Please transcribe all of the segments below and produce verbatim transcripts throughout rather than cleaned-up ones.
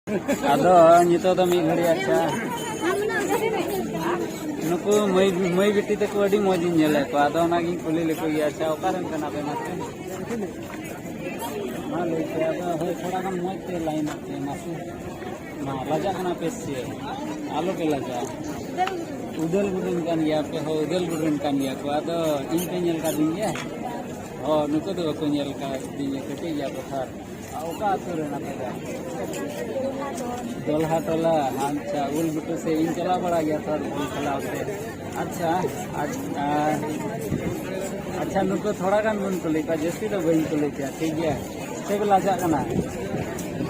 ᱟᱫᱚ ᱱᱤᱛᱚᱜ ᱫᱚ ᱢᱤᱫ ᱜᱷᱟᱹᱲᱤᱡ, ᱟᱪᱪᱷᱟ, ᱱᱩᱠᱩ ᱢᱟᱹᱭ, ᱢᱟᱹᱭ ᱵᱤᱴᱤ ᱛᱟᱠᱚ ᱟᱹᱰᱤ ᱢᱚᱡᱽ ᱤᱧ ᱧᱮᱞᱮᱫ ᱠᱚᱣᱟ᱾ ᱟᱫᱚ ᱚᱱᱟᱜᱤᱧ ᱠᱩᱞᱤ ᱞᱮᱠᱚ ᱜᱮᱭᱟ, ᱟᱪᱪᱷᱟ, ᱚᱠᱟ ᱨᱮᱱ ᱠᱟᱱᱟ ᱯᱮ ᱢᱟᱥᱮ? ᱢᱟ ᱞᱟᱹᱭ ᱯᱮ, ᱟᱫᱚ ᱦᱳᱭ, ᱛᱷᱚᱲᱟ ᱜᱟᱱ ᱢᱚᱡᱽ ᱛᱮ ᱞᱟᱭᱤᱱ ᱯᱮ ᱢᱟᱥᱮ᱾ ᱢᱟ, ᱞᱟᱡᱟᱜ ᱠᱟᱱᱟ ᱯᱮ ᱥᱮ? ᱟᱞᱚ ᱯᱮ ᱞᱟᱡᱟᱜᱼᱟ᱾ ᱩᱫᱟᱹᱞ ᱜᱩᱰᱩᱱ ᱠᱟᱱ ᱜᱮᱭᱟ ᱯᱮ, ᱦᱳ, ᱩᱫᱟᱹᱞ ᱜᱩᱰᱩᱱ ᱠᱟᱱ ᱜᱮᱭᱟ ᱠᱚ᱾ ᱟᱫᱚ ᱤᱧ ᱯᱮ ᱧᱮᱞ ᱠᱟᱫᱤᱧ ᱜᱮᱭᱟ? ᱦᱚᱸ, ᱱᱩᱠᱩ ᱫᱚ ᱵᱟᱠᱚ ᱧᱮᱞ ᱠᱟᱫᱤᱧᱟ, ᱠᱟᱹᱴᱤᱡ ᱜᱮᱭᱟ ᱠᱚ ᱛᱷᱚᱨ᱾ ᱚᱠᱟ ᱟᱹᱛᱩ ᱨᱮᱱ ᱟᱯᱮ ᱫᱚ? ᱫᱚᱞᱦᱟ ᱴᱚᱞᱟ᱾ ᱟᱪᱪᱷᱟ, ᱩᱞ ᱵᱩᱴᱟᱹ ᱥᱮ ᱤᱧ ᱪᱟᱞᱟᱣ ᱵᱟᱲᱟ ᱜᱮᱭᱟ ᱛᱚ, ᱩᱞ ᱠᱷᱟᱞᱟᱣ ᱛᱮ᱾ ᱟᱪᱪᱷᱟ, ᱟᱪ-, ᱟ-, ᱟᱪᱪᱷᱟ, ᱱᱩᱠᱩ ᱛᱷᱚᱲᱟ ᱜᱟᱱ ᱵᱚᱱ ᱠᱩᱞᱤ ᱠᱚᱣᱟ, ᱡᱟᱹᱥᱛᱤ ᱫᱚ ᱵᱟᱹᱧ ᱠᱩᱞᱤ ᱯᱮᱭᱟ, ᱴᱷᱤᱠ ᱜᱮᱭᱟ? ᱥᱮ ᱯᱮ ᱞᱟᱡᱟᱜ ᱠᱟᱱᱟ?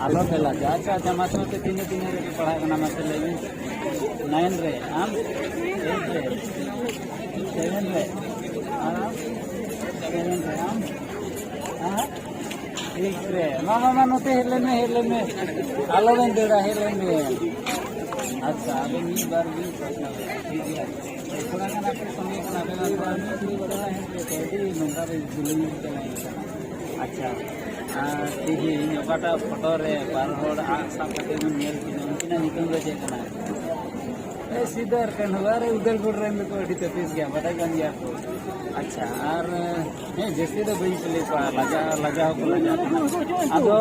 ᱟᱞᱚ ᱯᱮ ᱞᱟᱡᱟᱜᱼᱟ᱾ ᱟᱪᱪᱷᱟ, ᱟᱪᱪᱷᱟ, ᱢᱟᱥᱮ ᱢᱟᱥᱮ ᱛᱤᱱᱟᱹᱜ, ᱛᱤᱱᱟᱹᱜ ᱨᱮᱯᱮ ᱯᱟᱲᱦᱟᱜ ᱠᱟᱱᱟ, ᱢᱟᱥᱮ ᱞᱟᱹᱭ ᱢᱮ᱾ ᱱᱟᱭᱤᱱ ᱨᱮ, ᱟᱢ? ᱮᱭᱤᱴ ᱨᱮ? ᱥᱮᱵᱷᱮᱱ ᱨᱮ? ᱟᱨ ᱟᱢ? ᱥᱮᱵᱷᱮᱱ ᱨᱮ, ᱟᱢ? ᱦᱮᱸ? ᱴᱷᱤᱠ ᱨᱮ᱾ ᱢᱟ, ᱢᱟ, ᱢᱟ, ᱱᱚᱛᱮ ᱦᱮᱡ ᱞᱮᱱ ᱢᱮ, ᱦᱮᱡ ᱞᱮᱱ ᱢᱮ᱾ ᱟᱞᱚ ᱵᱮᱱ ᱫᱟᱹᱲᱟ, ᱦᱮᱡ ᱞᱮᱱ ᱢᱮ᱾ ᱟᱪᱪᱷᱟ, ᱟᱫᱚ ᱢᱤᱫ ᱵᱟᱨ ᱜᱮ ᱯᱨᱚᱥᱱᱚ ᱢᱮᱱᱟᱜᱼᱟ, ᱴᱷᱤᱠ ᱜᱮᱭᱟ᱾ ᱛᱷᱚᱲᱟ ᱜᱟᱱ ᱟᱯᱮ ᱥᱚᱸᱜᱮ ᱠᱟᱱᱟ, ᱟᱯᱮ ᱢᱟ ᱛᱷᱚᱲᱟ ᱢᱤᱫ ᱜᱷᱟᱹᱲᱤᱡ ᱵᱟᱨᱟ ᱦᱮᱡ ᱯᱮ, ᱟᱹᱰᱤ ᱱᱚᱝᱠᱟ ᱯᱮ ᱡᱩᱞᱩᱢ ᱪᱟᱞᱟᱣ ᱠᱟᱱᱟ᱾ ᱟᱪᱪᱷᱟ, ᱟᱨ ᱛᱤᱦᱤᱧ ᱚᱠᱟᱴᱟᱜ ᱯᱷᱳᱴᱳ ᱨᱮ ᱵᱟᱨ ᱦᱚᱲ ᱟᱜ ᱥᱟᱵ ᱠᱟᱛᱮ ᱵᱚᱱ ᱧᱮᱞ ᱠᱤᱱᱟ, ᱩᱱᱠᱤᱱᱟᱜ ᱧᱩᱛᱩᱢ ᱫᱚ ᱪᱮᱫ ᱠᱟᱱᱟ? ᱮ, ᱥᱤᱫᱟᱹ ᱟᱨ ᱠᱟᱹᱱᱦᱩ, ᱟᱨᱮ ᱩᱫᱟᱹᱞ ᱜᱩᱴ ᱨᱮᱱ ᱫᱚᱠᱚ ᱟᱹᱰᱤ ᱛᱟᱹᱯᱤᱥ ᱜᱮᱭᱟ, ᱵᱟᱰᱟᱭ ᱠᱟᱱ ᱜᱮᱭᱟ ᱠᱚ᱾ ᱟᱪᱪᱷᱟ, ᱟᱨ, ᱦᱮᱸ, ᱡᱟᱹᱥᱛᱤ ᱫᱚ ᱵᱟᱹᱧ ᱠᱩᱞᱤ ᱠᱚᱣᱟ, ᱞᱟᱡᱟ, ᱞᱟᱡᱟ ᱦᱚᱸᱠᱚ ᱞᱟᱡᱟᱜ ᱠᱟᱱᱟ᱾ ᱟᱫᱚ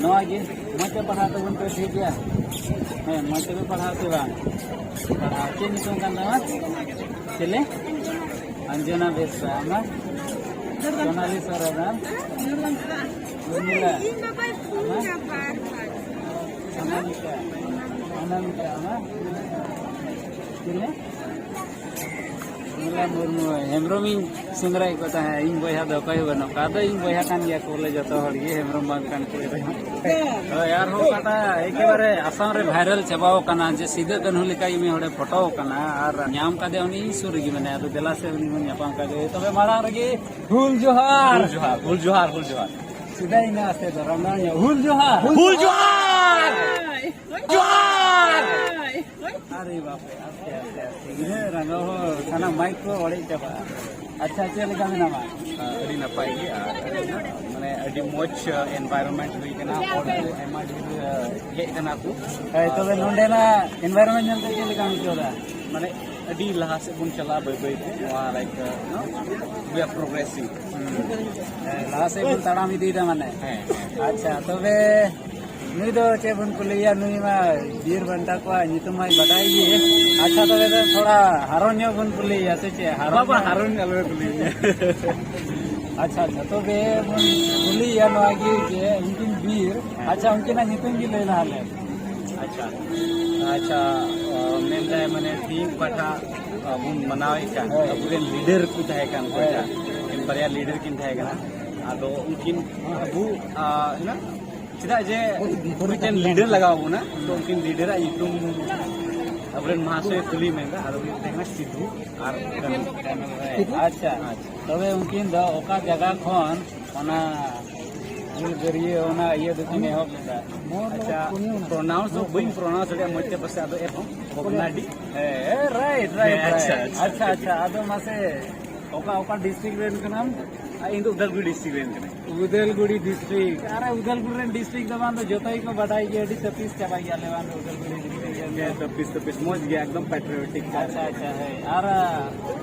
ᱱᱚᱣᱟ ᱜᱮ, ᱢᱚᱡᱽ ᱛᱮ ᱯᱟᱲᱦᱟᱜ ᱛᱟᱵᱚᱱ ᱯᱮ, ᱴᱷᱤᱠ ᱜᱮᱭᱟ? ᱦᱮᱸ, ᱢᱚᱡᱽ ᱛᱮᱯᱮ ᱯᱟᱲᱦᱟᱜ ᱥᱮ ᱵᱟᱝ? ᱯᱟᱲᱦᱟᱣ᱾ ᱪᱮᱫ ᱧᱩᱛᱩᱢ ᱠᱟᱱ ᱛᱟᱢᱟ? ᱪᱮᱞᱮ? ᱚᱧᱡᱚᱱᱟ ᱵᱮᱥᱨᱟ᱾ ᱟᱢᱟᱜ? ᱥᱳᱱᱟᱞᱤ ᱥᱚᱨᱮᱱ᱾ ᱟᱢ? ᱩᱨᱢᱤᱞᱟ᱾ ᱟᱢᱟᱜ? ᱚᱱᱟᱢᱤᱠᱟ᱾ ᱚᱱᱟᱢᱤᱠᱟ, ᱟᱢᱟᱜ? ᱪᱮᱞᱮ? ᱩᱨᱢᱤᱞᱟ ᱢᱩᱨᱢᱩ᱾ ᱦᱮᱢᱵᱨᱚᱢᱤᱧ ᱥᱮᱸᱫᱽᱨᱟᱭᱮᱫ ᱠᱚ ᱛᱟᱦᱮᱸᱫ, ᱤᱧ ᱵᱚᱭᱦᱟ ᱫᱚ ᱚᱠᱚᱭ ᱦᱚᱸ ᱵᱟᱹᱱᱩᱜ ᱠᱚᱣᱟ᱾ ᱟᱫᱚ ᱤᱧ ᱵᱚᱭᱦᱟ ᱠᱟᱱ ᱜᱮᱭᱟ ᱠᱚ ᱵᱚᱞᱮ, ᱡᱚᱛᱚ ᱦᱚᱲ ᱜᱮ ᱦᱮᱢᱵᱨᱚᱢ ᱵᱟᱝ ᱠᱟᱱ ᱠᱚ ᱨᱮᱦᱚᱸ᱾ ᱦᱳᱭ, ᱟᱨᱦᱚᱸ ᱚᱠᱟᱴᱟᱜ ᱮᱠᱮᱵᱟᱨᱮ ᱟᱥᱟᱢ ᱨᱮ ᱵᱷᱟᱭᱨᱟᱞ ᱪᱟᱵᱟᱣ ᱠᱟᱱᱟ, ᱡᱮ ᱥᱤᱫᱟᱹ ᱠᱟᱹᱱᱦᱩ ᱞᱮᱠᱟ ᱜᱮ ᱢᱤᱫ ᱦᱚᱲᱮ ᱯᱷᱳᱴᱳ ᱠᱟᱱᱟ ᱟᱨ ᱧᱟᱢ ᱠᱟᱫᱮᱭᱟ ᱩᱱᱤ ᱤᱧ ᱥᱩᱨ ᱨᱮᱜᱮ ᱢᱮᱱᱟᱭᱟ᱾ ᱟᱫᱚ ᱫᱮᱞᱟ ᱥᱮ ᱩᱱᱤ ᱵᱚᱱ ᱧᱟᱯᱟᱢ ᱠᱟᱫᱮ᱾ ᱛᱚᱵᱮ ᱢᱟᱲᱟᱝ ᱨᱮᱜᱮ ᱦᱩᱞ ᱡᱚᱦᱟᱨ᱾ ᱦᱩᱞ ᱡᱚᱦᱟᱨ, ᱦᱩᱞ ᱡᱚᱦᱟᱨ, ᱦᱩᱞ ᱡᱚᱦᱟᱨ᱾ ᱥᱤᱫᱟᱹ ᱤᱱᱟᱹ ᱟᱥᱛᱮ ᱫᱚ ᱨᱟᱢᱱᱟ ᱧᱚᱜ᱾ ᱦᱩᱞ ᱡᱚᱦᱟᱨ! ᱦᱩᱞ ᱡᱚᱦᱟᱨ! ᱡᱚᱦᱟᱨ! ᱟᱨᱮ ᱵᱟᱯ ᱨᱮ, ᱟᱥᱛᱮ, ᱟᱥᱛᱮ, ᱟᱥᱛᱮ᱾ ᱤᱱᱟᱹ ᱨᱟᱸᱜᱟᱣ ᱦᱚᱸ ᱥᱟᱱᱟᱢ ᱢᱟᱭᱤᱠ ᱠᱚ ᱚᱲᱮᱡ ᱪᱟᱵᱟᱜᱼᱟ᱾ ᱟᱪᱪᱷᱟ, ᱪᱮᱫ ᱞᱮᱠᱟ ᱢᱮᱱᱟᱢᱟ? ᱟᱹᱰᱤ ᱱᱟᱯᱟᱭ ᱜᱮ᱾ ᱟᱨ ᱢᱟᱱᱮ ᱟᱹᱰᱤ ᱢᱚᱡᱽ ᱮᱱᱵᱷᱟᱭᱨᱚᱱᱢᱮᱱᱴ ᱦᱩᱭ ᱠᱟᱱᱟ, ᱦᱚᱲ ᱠᱚ ᱟᱭᱢᱟ ᱰᱷᱮᱨ ᱦᱮᱡ ᱠᱟᱱᱟ ᱠᱚ᱾ ᱦᱳᱭ, ᱛᱚᱵᱮ ᱱᱚᱸᱰᱮᱱᱟᱜ ᱮᱱᱵᱷᱟᱭᱨᱚᱱᱢᱮᱱᱴ ᱧᱮᱞ ᱛᱮ ᱪᱮᱫ ᱞᱮᱠᱟᱢ ᱟᱹᱭᱠᱟᱹᱣ ᱮᱫᱟ? ᱢᱟᱱᱮ ᱟᱹᱰᱤ ᱞᱟᱦᱟ ᱥᱮᱫ ᱵᱚᱱ ᱪᱟᱞᱟᱜᱼᱟ ᱵᱟᱹᱭ ᱵᱟᱹᱭ ᱛᱮ, ᱱᱚᱣᱟ ᱞᱟᱭᱤᱠ ᱱᱚ ᱩᱭ ᱟᱨ ᱯᱨᱳᱜᱨᱮᱥᱤᱝ᱾ ᱦᱮᱸ, ᱞᱟᱦᱟ ᱥᱮᱫ ᱵᱚᱱ ᱛᱟᱲᱟᱢ ᱤᱫᱤᱭᱮᱫᱟ ᱢᱟᱱᱮ᱾ ᱦᱮᱸ᱾ ᱟᱪᱪᱷᱟ, ᱛᱚᱵᱮ ᱱᱩᱭ ᱫᱚ ᱪᱮᱫ ᱵᱚᱱ ᱠᱩᱞᱤᱭᱮᱭᱟ? ᱱᱩᱭ ᱢᱟ ᱵᱤᱨ ᱵᱟᱱᱴᱟ ᱠᱚᱣᱟᱜ ᱧᱩᱛᱩᱢ ᱢᱟᱭ ᱵᱟᱰᱟᱭ ᱜᱮ᱾ ᱟᱪᱪᱷᱟ, ᱛᱚᱵᱮ ᱫᱚ ᱛᱷᱚᱲᱟ ᱦᱟᱨᱚᱱ ᱧᱚᱜ ᱵᱚᱱ ᱠᱩᱞᱤᱭᱮᱭᱟ, ᱥᱮ ᱪᱮᱫ? ᱦᱟᱨᱚᱱ ᱵᱟᱵᱟ, ᱧᱚᱜ᱾ ᱦᱟᱨᱚᱱ ᱟᱞᱚ ᱠᱩᱞᱤᱭᱮᱭᱟ᱾ ᱟᱪᱪᱷᱟ, ᱟᱪᱪᱷᱟ, ᱛᱚᱵᱮ ᱵᱚᱱ ᱠᱩᱞᱤᱭᱮᱭᱟ ᱱᱚᱣᱟ ᱜᱮ ᱡᱮ ᱩᱱᱠᱤᱱ ᱵᱤᱨ, ᱟᱪᱪᱷᱟ, ᱩᱱᱠᱤᱱᱟᱜ ᱧᱩᱛᱩᱢ ᱜᱮ ᱞᱟᱹᱭ ᱞᱟᱦᱟ ᱞᱮᱢ᱾ ᱟᱪᱪᱷᱟ, ᱟᱪᱪᱷᱟ, ᱢᱮᱱᱫᱟᱭ ᱢᱟᱱᱮ ᱛᱤᱦᱤᱧ ᱚᱠᱟᱴᱟᱜ ᱵᱚᱱ ᱢᱟᱱᱟᱣᱮᱫ ᱠᱟᱱ, ᱦᱳᱭ᱾ ᱟᱵᱚᱨᱮᱱ ᱞᱤᱰᱟᱨ ᱠᱚ ᱛᱟᱦᱮᱸ ᱠᱟᱱ, ᱦᱳᱭ᱾ ᱩᱱᱠᱤᱱ ᱵᱟᱨᱭᱟ ᱞᱤᱰᱟᱨ ᱠᱤᱱ ᱛᱟᱦᱮᱸ ᱠᱟᱱᱟ᱾ ᱟᱫᱚ ᱩᱱᱠᱤᱱ ᱟᱵᱚ, ᱟ, ᱦᱮᱸ, ᱪᱮᱫᱟᱜ ᱡᱮ ᱢᱤᱫᱴᱮᱱ ᱞᱤᱰᱟᱨ ᱞᱟᱜᱟᱣ ᱵᱚᱱᱟ, ᱛᱚ ᱩᱱᱠᱤᱱ ᱞᱤᱰᱟᱨᱟᱜ ᱧᱩᱛᱩᱢ ᱟᱵᱚᱨᱮᱱ ᱢᱟᱦᱟᱥᱚᱭ ᱠᱩᱞᱤ ᱢᱮᱱᱫᱟ, ᱟᱫᱚ ᱩᱱᱤ ᱛᱟᱦᱮᱸ ᱠᱟᱱᱟ ᱥᱤᱫᱷᱩ ᱟᱨ ᱠᱟᱹᱱᱦᱩ᱾ ᱟᱪᱪᱷᱟ, ᱟᱪᱪᱷᱟ᱾ ᱛᱚᱵᱮ ᱩᱱᱠᱤᱱ ᱫᱚ ᱚᱠᱟ ᱡᱟᱭᱜᱟ ᱠᱷᱚᱱ ᱚᱱᱟ ᱦᱩᱞᱜᱟᱹᱨᱭᱟᱹ ᱚᱱᱟ ᱤᱭᱟᱹ ᱫᱚᱠᱤᱱ ᱮᱦᱚᱵ ᱞᱮᱫᱟ? ᱟᱪᱪᱷᱟ, ᱯᱨᱚᱱᱟᱣᱩᱱᱥ ᱫᱚ ᱵᱟᱹᱧ ᱯᱨᱚᱱᱟᱣᱩᱱᱥ ᱫᱟᱲᱮᱭᱟᱜᱼᱟ ᱢᱚᱡᱽ ᱛᱮ, ᱯᱟᱥᱮ ᱟᱫᱚ ᱮᱯ ᱦᱚᱸ ᱵᱷᱚᱜᱽᱱᱟᱰᱤ᱾ ᱦᱮᱸ, ᱨᱟᱭᱤᱴ, ᱨᱟᱭᱤᱴ, ᱦᱮᱸ, ᱟᱪᱪᱷᱟ, ᱨᱟᱭᱤᱴ᱾ ᱟᱪᱪᱷᱟ, ᱟᱪᱪᱷᱟ, ᱟᱪᱪᱷᱟ, ᱟᱫᱚ ᱢᱟᱥᱮ ᱚᱠᱟ, ᱚᱠᱟ ᱰᱤᱥᱴᱨᱤᱠᱴ ᱨᱮᱱ ᱠᱟᱱᱟᱢ? ᱟᱨ ᱤᱧ ᱫᱚ ᱩᱫᱟᱞᱜᱩᱲᱤ ᱰᱤᱥᱴᱨᱤᱠᱴ ᱨᱮᱱ ᱠᱟᱹᱱᱟᱹᱧ᱾ ᱩᱫᱟᱞᱜᱩᱲᱤ ᱰᱤᱥᱴᱨᱤᱠᱴ᱾ ᱟᱨ ᱩᱫᱟᱞᱜᱩᱲᱤ ᱨᱮᱱ ᱰᱤᱥᱴᱨᱤᱠᱴ ᱫᱚ ᱵᱟᱝ ᱫᱚ ᱡᱚᱛᱚ ᱜᱮᱠᱚ ᱵᱟᱰᱟᱭ ᱜᱮᱭᱟ, ᱟᱹᱰᱤ ᱛᱟᱹᱯᱤᱥ ᱪᱟᱵᱟ ᱜᱮᱭᱟᱞᱮ ᱵᱟᱝ ᱫᱚ ᱩᱫᱟᱞᱜᱩᱲᱤ ᱰᱤᱥᱴᱨᱤᱠᱴ ᱨᱮᱱ ᱫᱚ᱾ ᱦᱮᱸ, ᱛᱟᱹᱯᱤᱥ, ᱛᱟᱹᱯᱤᱥ, ᱢᱚᱡᱽ ᱜᱮᱭᱟ, ᱮᱠᱫᱚᱢ ᱯᱮᱴᱨᱤᱭᱚᱴᱤᱠ᱾ ᱟᱪᱪᱷᱟ, ᱟᱪᱪᱷᱟ, ᱦᱳᱭ᱾ ᱟᱨ, ᱟ,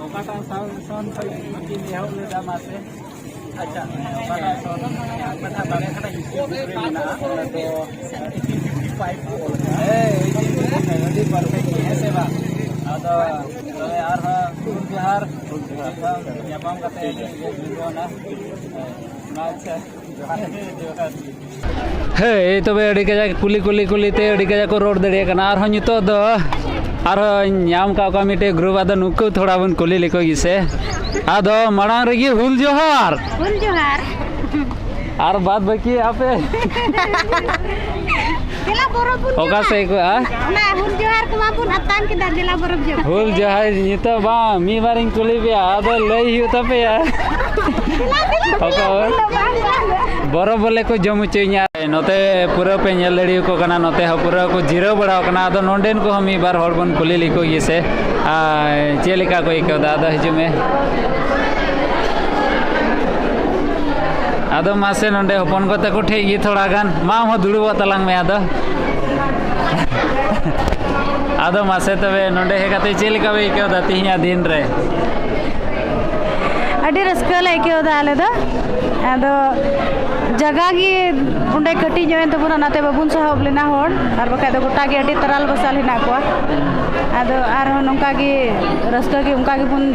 ᱚᱠᱟᱴᱟᱜ ᱥᱟᱣ-, ᱥᱚᱱ ᱠᱷᱚᱱ ᱠᱤᱱ ᱮᱦᱚᱵ ᱞᱮᱫᱟ ᱢᱟᱥᱮ? ᱟᱪᱪᱷᱟ, ᱦᱮᱸ, ᱚᱠᱟᱴᱟᱜ ᱥᱚᱱ? ᱚᱠᱟᱴᱟᱜ ᱵᱟᱨᱭᱟ ᱠᱟᱴᱟ ᱦᱤᱥᱴᱨᱤ ᱵᱩᱠ ᱨᱮ ᱢᱮᱱᱟᱜᱼᱟ, ᱚᱱᱟ ᱫᱚ ᱮᱭᱴᱤᱱ ᱯᱷᱤᱯᱴᱤ ᱯᱷᱟᱭᱤᱵᱷ ᱠᱚ ᱚᱞ ᱠᱟᱜᱼᱟ᱾ ᱦᱮᱸ, ᱮᱭᱴᱤᱱ ᱯᱷᱤᱯᱴᱤ ᱯᱷᱟᱭᱤᱵᱷ, ᱟᱹᱰᱤ ᱯᱟᱨᱯᱷᱮᱠᱴ ᱜᱮ, ᱦᱮᱸ ᱥᱮ ᱵᱟᱝ? ᱟᱫᱚ ᱛᱚᱵᱮ ᱟᱨᱦᱚᱸ ᱦᱩᱞ ᱡᱚᱦᱟᱨ᱾ ᱦᱩᱞ ᱡᱚᱦᱟᱨ᱾ ᱧᱟᱯᱟᱢ ᱠᱟᱛᱮ ᱴᱷᱤᱠ ᱜᱮᱭᱟ᱾ ᱟᱹᱰᱤ ᱵᱮᱥ ᱵᱩᱡᱷᱟᱹᱣ ᱮᱱᱟ᱾ ᱦᱮᱸ, ᱢᱟ ᱟᱪᱪᱷᱟ, ᱡᱚᱦᱟᱨ ᱜᱮ᱾ ᱡᱚᱦᱟᱨ ᱜᱮ᱾ ᱦᱮᱸ, ᱛᱚᱵᱮ ᱟᱹᱰᱤ ᱠᱟᱡᱟᱠ ᱠᱩᱞᱤ, ᱠᱩᱞᱤ, ᱠᱩᱞᱤ ᱛᱮ ᱟᱹᱰᱤ ᱠᱟᱡᱟᱠ ᱠᱚ ᱨᱚᱲ ᱫᱟᱲᱮᱭᱟᱜ ᱠᱟᱱᱟ᱾ ᱟᱨᱦᱚᱸ ᱱᱤᱛᱚᱜ ᱫᱚ ᱟᱨᱦᱚᱸ ᱧᱟᱢ ᱠᱟᱜ ᱠᱚᱣᱟ ᱢᱤᱫᱴᱮᱡ ᱜᱨᱩᱯ, ᱟᱫᱚ ᱱᱩᱠᱩ ᱛᱷᱚᱲᱟ ᱵᱚᱱ ᱠᱩᱞᱤ ᱞᱮᱠᱚ ᱜᱮᱥᱮ᱾ ᱟᱫᱚ ᱢᱟᱲᱟᱝ ᱨᱮᱜᱮ ᱦᱩᱞ ᱡᱚᱦᱟᱨ᱾ ᱦᱩᱞ ᱡᱚᱦᱟᱨ᱾ ᱟᱨ ᱵᱟᱫ ᱵᱟᱹᱠᱤ ᱟᱯᱮ ᱫᱮᱞᱟ ᱵᱚᱨᱚ ᱵᱚᱱ ᱚᱠᱟ ᱡᱚᱢᱟ᱾ ᱥᱮᱫ ᱠᱚ, ᱟ? ᱚᱱᱟ ᱦᱩᱞ ᱡᱚᱦᱟᱨ ᱠᱚ ᱢᱟᱵᱚᱱ ᱟᱛᱟᱝ ᱠᱮᱫᱟ, ᱫᱮᱞᱟ ᱵᱚᱨᱚ ᱡᱚᱢ᱾ ᱦᱩᱞ ᱡᱚᱦᱟᱨ ᱱᱤᱛᱚᱜ ᱵᱟᱝ, ᱢᱤᱫ ᱵᱟᱨᱤᱧ ᱠᱩᱞᱤ ᱯᱮᱭᱟ, ᱟᱫᱚ ᱞᱟᱹᱭ ᱦᱩᱭᱩᱜ ᱛᱟᱯᱮᱭᱟ᱾ ᱫᱮᱞᱟ, ᱫᱮᱞᱟ, ᱚᱠᱟ ᱫᱮᱞᱟ, ᱵᱚᱨᱚ ᱵᱚᱞᱮ ᱠᱚ ᱡᱚᱢ ᱦᱚᱪᱚᱭᱤᱧᱟ᱾ ᱱᱚᱛᱮ ᱯᱩᱨᱟᱹ ᱯᱮ ᱧᱮᱞ ᱫᱟᱲᱮᱭᱟᱠᱚ ᱠᱟᱱᱟ, ᱱᱚᱛᱮ ᱦᱚᱸ ᱯᱩᱨᱟᱹ ᱠᱚ ᱡᱤᱨᱟᱹᱣ ᱵᱟᱲᱟᱣ ᱠᱟᱱᱟ᱾ ᱟᱫᱚ ᱱᱚᱰᱮᱱ ᱠᱚᱦᱚᱸ ᱢᱤᱫ ᱵᱟᱨ ᱦᱚᱲ ᱵᱚᱱ ᱠᱩᱞᱤ ᱞᱮᱠᱚ ᱜᱮ ᱥᱮ, ᱟᱨ ᱪᱮᱫ ᱞᱮᱠᱟ ᱠᱚ ᱟᱹᱭᱠᱟᱹᱣ ᱫᱟ᱾ ᱟᱫᱚ ᱦᱤᱡᱩᱜ ᱢᱮ᱾ ᱟᱫᱚ ᱢᱟᱥᱮ, ᱱᱚᱰᱮ ᱦᱚᱯᱚᱱ ᱠᱚ ᱛᱟᱠᱚ ᱴᱷᱮᱡ ᱜᱮ ᱛᱷᱚᱲᱟ ᱜᱟᱱ, ᱢᱟ ᱟᱢ ᱦᱚᱸ ᱫᱩᱲᱩᱵᱚᱜ ᱛᱟᱞᱟᱝ ᱢᱮ᱾ ᱟᱫᱚ ᱟᱫᱚ ᱢᱟᱥᱮ ᱛᱚᱵᱮ, ᱱᱚᱰᱮ ᱦᱮᱡ ᱠᱟᱛᱮ ᱪᱮᱫ ᱞᱮᱠᱟ ᱯᱮ ᱟᱹᱭᱠᱟᱹᱣ ᱮᱫᱟ ᱛᱤᱦᱤᱧᱟᱜ ᱫᱤᱱ ᱨᱮ? ᱟᱹᱰᱤ ᱨᱟᱹᱥᱠᱟᱹ ᱞᱮ ᱟᱹᱭᱠᱟᱹᱣ ᱮᱫᱟ ᱟᱞᱮ ᱫᱚ᱾ ᱟᱫᱚ ᱡᱟᱭᱜᱟ ᱜᱮ ᱚᱸᱰᱮ ᱠᱟᱹᱴᱤᱡ ᱧᱚᱜ ᱮᱱ ᱛᱟᱵᱚᱱᱟ, ᱚᱱᱟᱛᱮ ᱵᱟᱵᱚᱱ ᱥᱟᱦᱚᱵ ᱞᱮᱱᱟ ᱦᱚᱲ, ᱟᱨ ᱵᱟᱠᱷᱟᱡ ᱫᱚ ᱜᱚᱴᱟ ᱜᱮ ᱟᱹᱰᱤ ᱛᱟᱨᱟᱞ ᱵᱟᱥᱟᱞ ᱦᱮᱱᱟᱜ ᱠᱚᱣᱟ᱾ ᱟᱫᱚ ᱟᱨᱦᱚᱸ ᱱᱚᱝᱠᱟ ᱜᱮ ᱨᱟᱹᱥᱠᱟᱹ ᱜᱮ ᱚᱱᱠᱟ ᱜᱮᱵᱚᱱ,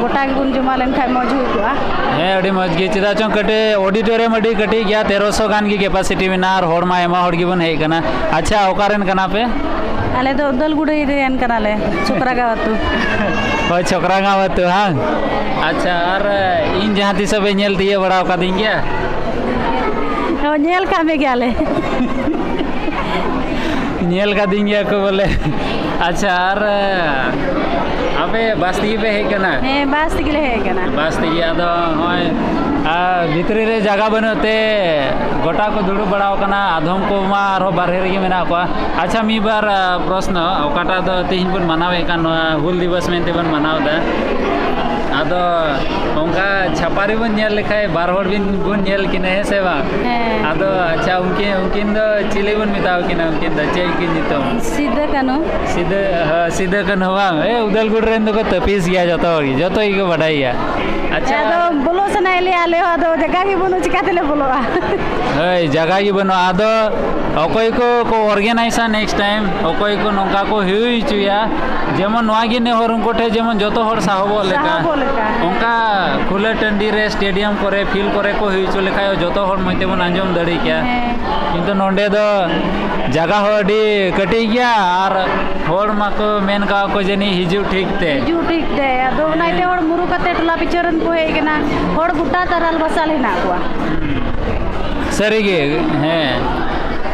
ᱜᱚᱴᱟ ᱜᱮᱵᱚᱱ ᱡᱚᱢᱟ ᱞᱮᱱᱠᱷᱟᱡ ᱢᱚᱡᱽ ᱦᱩᱭ ᱠᱚᱜᱼᱟ᱾ ᱦᱮᱸ, ᱟᱹᱰᱤ ᱢᱚᱡᱽ ᱜᱮ᱾ ᱪᱮᱫᱟᱜ ᱪᱚᱝ ᱠᱟᱹᱴᱤᱡ auditorium ᱟᱹᱰᱤ ᱠᱟᱹᱴᱤᱡ ᱜᱮᱭᱟ, ᱛᱮᱨᱚᱥᱚ ᱜᱟᱱ ᱜᱮ capacity ᱢᱮᱱᱟᱜᱼᱟ, ᱟᱨ ᱦᱚᱲ ᱢᱟ ᱟᱭᱢᱟ ᱦᱚᱲ ᱜᱮᱵᱚᱱ ᱦᱮᱡ ᱟᱠᱟᱱᱟ᱾ ᱟᱪᱪᱷᱟ, ᱚᱠᱟ ᱨᱮᱱ ᱠᱟᱱᱟ ᱯᱮ? ᱟᱞᱮ ᱫᱚ ᱩᱫᱟᱞᱜᱩᱲᱤ ᱨᱮᱱ ᱠᱟᱱᱟᱞᱮ, ᱪᱷᱚᱠᱨᱟᱜᱟᱸᱣ ᱟᱹᱛᱩ᱾ ᱦᱳᱭ, ᱪᱷᱚᱠᱨᱟᱜᱟᱸᱣ ᱟᱹᱛᱩ, ᱦᱟᱝ? ᱟᱪᱪᱷᱟ, ᱟᱨ ᱤᱧ ᱡᱟᱦᱟᱸ ᱛᱤᱥᱚᱜ ᱯᱮ ᱧᱮᱞ ᱛᱤᱭᱳᱜ ᱵᱟᱲᱟ ᱟᱠᱟᱫᱤᱧ ᱜᱮᱭᱟ? ᱦᱳᱭ, ᱧᱮᱞ ᱠᱟᱜ ᱢᱮ ᱜᱮᱭᱟᱞᱮ᱾ ᱧᱮᱞ ᱠᱟᱫᱤᱧ ᱜᱮᱭᱟ ᱠᱚ ᱵᱚᱞᱮ᱾ ᱟᱪᱪᱷᱟ, ᱟᱨ ᱟᱯᱮ ᱵᱟᱥ ᱛᱮᱜᱮ ᱯᱮ ᱦᱮᱡ ᱠᱟᱱᱟ? ᱦᱮᱸ, ᱵᱟᱥ ᱛᱮᱜᱮ ᱞᱮ ᱦᱮᱡ ᱠᱟᱱᱟ᱾ ᱵᱟᱥ ᱛᱮᱜᱮ᱾ ᱟᱫᱚ ᱱᱚᱜᱼᱚᱭ, ᱟᱨ ᱵᱷᱤᱛᱨᱤ ᱨᱮ ᱡᱟᱭᱜᱟ ᱵᱟᱹᱱᱩᱜ ᱛᱮ ᱜᱚᱴᱟ ᱠᱚ ᱫᱩᱲᱩᱵ ᱵᱟᱲᱟᱣ ᱠᱟᱱᱟ, ᱟᱫᱷᱚᱢ ᱠᱚᱢᱟ ᱟᱨᱦᱚᱸ ᱵᱟᱨᱦᱮ ᱨᱮᱜᱮ ᱢᱮᱱᱟᱜ ᱠᱚᱣᱟ᱾ ᱟᱪᱪᱷᱟ, ᱢᱤᱫ ᱵᱟᱨ, ᱟ, ᱯᱨᱚᱥᱱᱚ, ᱚᱠᱟᱴᱟᱜ ᱫᱚ ᱛᱮᱦᱮᱧ ᱵᱚᱱ ᱢᱟᱱᱟᱣᱮᱫ ᱠᱟᱱ, ᱱᱚᱣᱟ ᱦᱩᱞ ᱫᱤᱵᱚᱥ ᱢᱮᱱᱛᱮ ᱵᱚᱱ ᱢᱟᱱᱟᱣ ᱮᱫᱟ, ᱟᱫᱚ ᱚᱱᱠᱟ ᱪᱷᱟᱯᱟᱨᱤ ᱵᱚᱱ ᱧᱮᱞ ᱞᱮᱠᱷᱟᱡ ᱵᱟᱨ ᱦᱚᱲ ᱵᱤᱱ, ᱵᱚᱱ ᱧᱮᱞ ᱠᱤᱱᱟ, ᱦᱮᱸ ᱥᱮ ᱵᱟᱝ? ᱦᱮᱸ᱾ ᱟᱫᱚ ᱟᱪᱪᱷᱟ, ᱩᱱᱠᱤᱱ, ᱩᱱᱠᱤᱱ ᱫᱚ ᱪᱤᱞᱤ ᱵᱚᱱ ᱢᱮᱛᱟᱣ ᱠᱤᱱᱟ? ᱩᱱᱠᱤᱱ ᱫᱚ ᱪᱮᱫ ᱠᱤᱱ ᱧᱩᱛᱩᱢ? ᱥᱤᱫᱟᱹ ᱠᱟᱹᱱᱦᱩ᱾ ᱥᱤᱫᱟᱹ, ᱦᱮᱸ, ᱥᱤᱫᱟᱹ ᱠᱟᱹᱱᱦᱩ ᱵᱟᱝ? ᱮ, ᱩᱫᱟᱞᱜᱩᱲ ᱨᱮᱱ ᱫᱚᱠᱚ ᱛᱟᱹᱯᱤᱥ ᱜᱮᱭᱟ, ᱡᱚᱛᱚ ᱦᱚᱲ ᱜᱮ, ᱡᱚᱛᱚ ᱜᱮᱠᱚ ᱵᱟᱰᱟᱭ ᱜᱮᱭᱟ᱾ ᱟᱪᱪᱷᱟ᱾ ᱟᱫᱚ ᱵᱚᱞᱚᱜ ᱥᱟᱱᱟᱭᱮᱫ ᱞᱮᱭᱟ ᱟᱞᱮ ᱦᱚᱸ, ᱟᱫᱚ ᱡᱟᱭᱜᱟ ᱜᱮ ᱵᱟᱹᱱᱩᱜ, ᱪᱤᱠᱟ ᱛᱮᱞᱮ ᱵᱚᱞᱚᱜᱼᱟ? ᱦᱳᱭ, ᱡᱟᱭᱜᱟ ᱜᱮ ᱵᱟᱹᱱᱩᱜᱼᱟ᱾ ᱟᱫᱚ ᱚᱠᱚᱭ ᱠᱚ ᱠᱚ organizeᱟ next time, ᱚᱠᱚᱭ ᱠᱚ ᱱᱚᱝᱠᱟ ᱠᱚ ᱦᱩᱭ ᱦᱚᱪᱚᱭᱟ, ᱡᱮᱢᱚᱱ ᱱᱚᱣᱟ ᱜᱮ ᱱᱮᱦᱚᱨ ᱩᱱᱠᱩ ᱴᱷᱮᱱ, ᱡᱮᱢᱚᱱ ᱡᱚᱛᱚ ᱦᱚᱲ ᱥᱟᱦᱚᱵᱚᱜ ᱞᱮᱠᱟ᱾ ᱥᱟᱦᱚᱵᱚᱜ ᱞᱮᱠᱟ, ᱦᱮᱸ᱾ ᱚᱱᱠᱟ ᱠᱷᱩᱞᱟᱹ ᱴᱟᱺᱰᱤ ᱨᱮ, stadium ᱠᱚᱨᱮ, field ᱠᱚᱨᱮ ᱠᱚ ᱦᱩᱭ ᱦᱚᱪᱚ ᱞᱮᱠᱷᱟᱡ ᱡᱚᱛᱚ ᱦᱚᱲ ᱢᱚᱡᱽ ᱛᱮᱵᱚᱱ ᱟᱸᱡᱚᱢ ᱫᱟᱲᱮ ᱠᱮᱭᱟ᱾ ᱦᱮᱸ᱾ ᱠᱤᱱᱛᱩ ᱱᱚᱰᱮ ᱫᱚ ᱡᱟᱭᱜᱟ ᱦᱚᱸ ᱟᱹᱰᱤ ᱠᱟᱹᱴᱤᱡ ᱜᱮᱭᱟ ᱟᱨ ᱦᱚᱲ ᱢᱟᱠᱚ ᱢᱮᱱ ᱠᱟᱜ ᱠᱚ ᱡᱟᱹᱱᱤᱡ ᱦᱤᱡᱩᱜ ᱴᱷᱤᱠ ᱛᱮ᱾ ᱦᱤᱡᱩᱜ ᱴᱷᱤᱠ ᱛᱮ᱾ ᱟᱫᱚ ᱚᱱᱟ ᱤᱭᱟᱹᱛᱮ ᱦᱮᱸ᱾ ᱦᱚᱲ ᱢᱩᱨᱩ ᱠᱟᱛᱮ ᱴᱚᱞᱟ ᱯᱤᱪᱷᱟᱹ ᱨᱮᱱ ᱠᱚ ᱦᱮᱡ ᱠᱟᱱᱟ᱾ ᱦᱚᱲ ᱜᱚᱴᱟ ᱛᱟᱨᱟᱞ ᱵᱟᱥᱟᱞ ᱦᱮᱱᱟᱜ ᱠᱚᱣᱟ᱾ ᱦᱩᱸ᱾ ᱥᱟᱹᱨᱤᱜᱮ, ᱦᱮᱸ᱾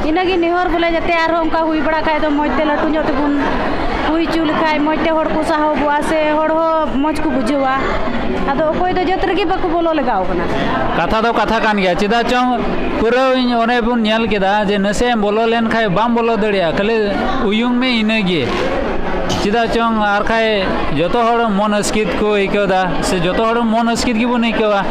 ᱤᱱᱟᱹᱜᱮ ᱱᱮᱦᱚᱨ ᱵᱚᱞᱮ, ᱡᱟᱛᱮ ᱟᱨᱦᱚᱸ ᱚᱱᱠᱟ ᱦᱩᱭ ᱵᱟᱲᱟᱜ ᱠᱷᱟᱡ ᱫᱚ ᱢᱚᱡᱽ ᱛᱮ ᱞᱟᱹᱴᱩ ᱧᱚᱜ ᱛᱮᱵᱚᱱ ᱦᱩᱭ ᱦᱚᱪᱚ ᱞᱮᱠᱷᱟᱡ ᱢᱚᱡᱽ ᱛᱮ ᱦᱚᱲ ᱠᱚ ᱥᱟᱦᱚᱵᱚᱜᱼᱟ, ᱥᱮ ᱦᱚᱲ ᱦᱚᱸ ᱢᱚᱡᱽ ᱠᱚ ᱵᱩᱡᱷᱟᱹᱣᱟ᱾ ᱟᱫᱚ ᱚᱠᱚᱭ ᱫᱚ ᱡᱟᱹᱛ ᱨᱮᱜᱮ ᱵᱟᱠᱚ ᱵᱚᱞᱚ ᱞᱟᱜᱟᱣ ᱠᱟᱱᱟ᱾ ᱠᱟᱛᱷᱟ ᱫᱚ ᱠᱟᱛᱷᱟ ᱠᱟᱱ ᱜᱮᱭᱟ, ᱪᱮᱫᱟᱜ ᱪᱚᱝ ᱯᱩᱨᱟᱹ ᱤᱧ ᱚᱱᱮ ᱵᱚᱱ ᱧᱮᱞ ᱠᱮᱫᱟ ᱡᱮ ᱱᱟᱥᱮ ᱮᱢ ᱵᱚᱞᱚ ᱞᱮᱱ ᱠᱷᱟᱡ ᱵᱟᱢ ᱵᱚᱞᱚ ᱫᱟᱲᱮᱭᱟᱜᱼᱟ, ᱠᱷᱟᱹᱞᱤ ᱩᱭᱩᱝ ᱢᱮ ᱤᱱᱟᱹᱜᱮ᱾ ᱪᱮᱫᱟᱜ ᱪᱚᱝ ᱟᱨ ᱠᱷᱟᱡ ᱡᱚᱛᱚ ᱦᱚᱲ ᱢᱚᱱ ᱟᱥᱠᱤᱛ ᱠᱚ ᱟᱹᱭᱠᱟᱹᱣ ᱮᱫᱟ, ᱥᱮ ᱡᱚᱛᱚ ᱦᱚᱲ ᱢᱚᱱ ᱟᱥᱠᱤᱛ ᱜᱮᱵᱚᱱ ᱟᱹᱭᱠᱟᱹᱣᱟ᱾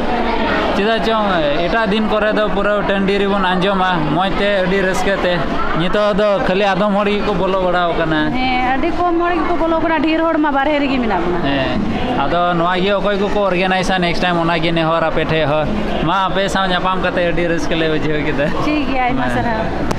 ᱪᱮᱫᱟᱜ ᱪᱚᱝ ᱮᱴᱟᱜ ᱫᱤᱱ ᱠᱚᱨᱮ ᱫᱚ ᱯᱩᱨᱟᱹ ᱴᱟᱺᱰᱤ ᱨᱮᱵᱚᱱ ᱟᱸᱡᱚᱢᱟ, ᱢᱚᱡᱽ ᱛᱮ, ᱟᱹᱰᱤ ᱨᱟᱹᱥᱠᱟᱹ ᱛᱮ᱾ ᱱᱤᱛᱚᱜ ᱫᱚ ᱠᱷᱟᱹᱞᱤ ᱟᱫᱚᱢ ᱦᱚᱲ ᱜᱮᱠᱚ ᱵᱚᱞᱚ ᱵᱟᱲᱟᱣ ᱠᱟᱱᱟ᱾ ᱦᱮᱸ, ᱟᱹᱰᱤ ᱠᱚᱢ ᱦᱚᱲ ᱜᱮᱠᱚ ᱵᱚᱞᱚ ᱠᱟᱱᱟ, ᱰᱷᱮᱨ ᱦᱚᱲ ᱢᱟ ᱵᱟᱨᱦᱮ ᱨᱮᱜᱮ ᱢᱮᱱᱟᱜ ᱵᱚᱱᱟ᱾ ᱦᱮᱸ, ᱟᱫᱚ ᱱᱚᱣᱟ ᱜᱮ ᱚᱠᱚᱭ ᱠᱚᱠᱚ ᱚᱨᱜᱮᱱᱟᱭᱤᱡᱟ next time, ᱚᱱᱟ ᱜᱮ ᱱᱮᱦᱚᱨ ᱟᱯᱮ ᱴᱷᱮᱡ ᱦᱚᱸ᱾ ᱢᱟ, ᱟᱯᱮ ᱥᱟᱶ ᱧᱟᱯᱟᱢ ᱠᱟᱛᱮ ᱟᱹᱰᱤ ᱨᱟᱹᱥᱠᱟᱹ ᱞᱮ ᱵᱩᱡᱷᱟᱹᱣ ᱠᱮᱫᱟ᱾ ᱴᱷᱤᱠ ᱜᱮᱭᱟ, ᱟᱭᱢᱟ ᱢᱟ᱾ ᱥᱟᱨᱦᱟᱣ᱾